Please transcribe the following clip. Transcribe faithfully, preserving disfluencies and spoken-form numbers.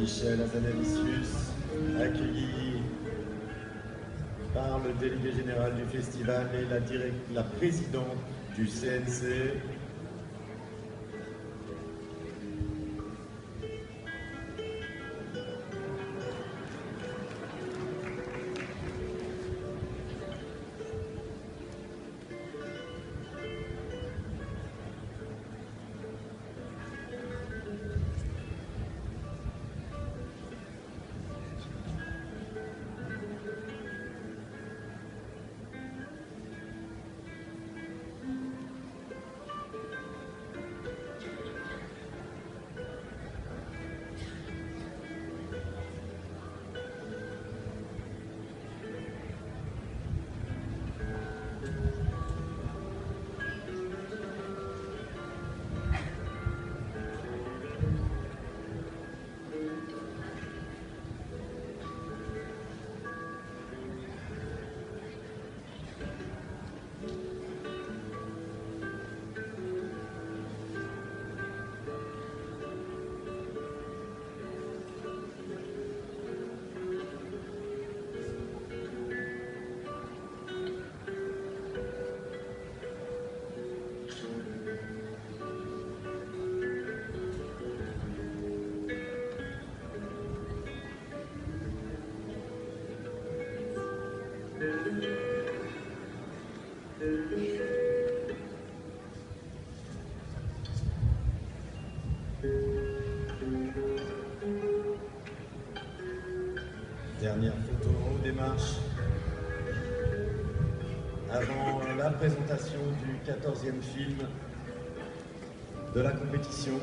Michel Hazanavicius, accueilli par le délégué général du festival et la, direct- la présidente du C N C. Dernière photo, démarche avant la présentation du quatorzième film de la compétition.